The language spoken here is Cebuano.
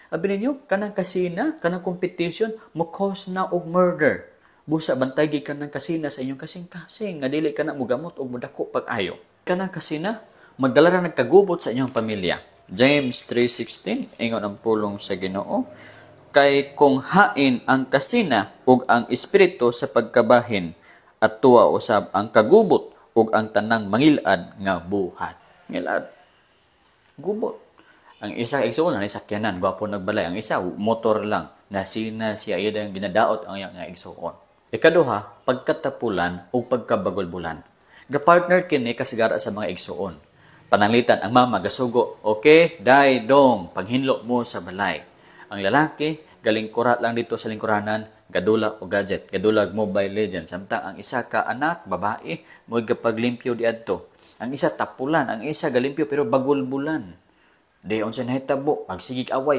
Abi ninyo, kanang kasina, kanang competition, mo cause na og murder. Busa bantay gid kanang kasina sa inyong kasing-kasing nga dili kana mogamot og modako pag-ayo. Kanang kasina magdala ra nagkagubot sa inyong pamilya. James 3:16, ingon ang pulong sa Ginoo, kay kung hain ang kasina ug ang espiritu sa pagkabahin, at tuwa usab ang kagubot ug ang tanang mangilad nga buhat. Ngilad. Gubot. Ang isa igsuon na sakyanan, gwapo nagbalay. Ang isa motor lang. Nasina siya, iya ang ginadaot ang iyang nga igsuon. Ikaduha, pagkatapulan ug pagkabagulbulan. Ga-partner kini kasigara sa mga igsuon. Pananglitan ang mama gasugo, "Okay, day dong, paghinlo mo sa balay." Ang lalaki galingkura lang dito sa lingkuranan, gadula og gadget, gadula og Mobile Legends. Samtang ang isa ka anak babae mo gapaglimpyo diadto. Ang isa tapulan, ang isa galimpyo pero bagulbulan. Di unsa nahitabo, magsigig away.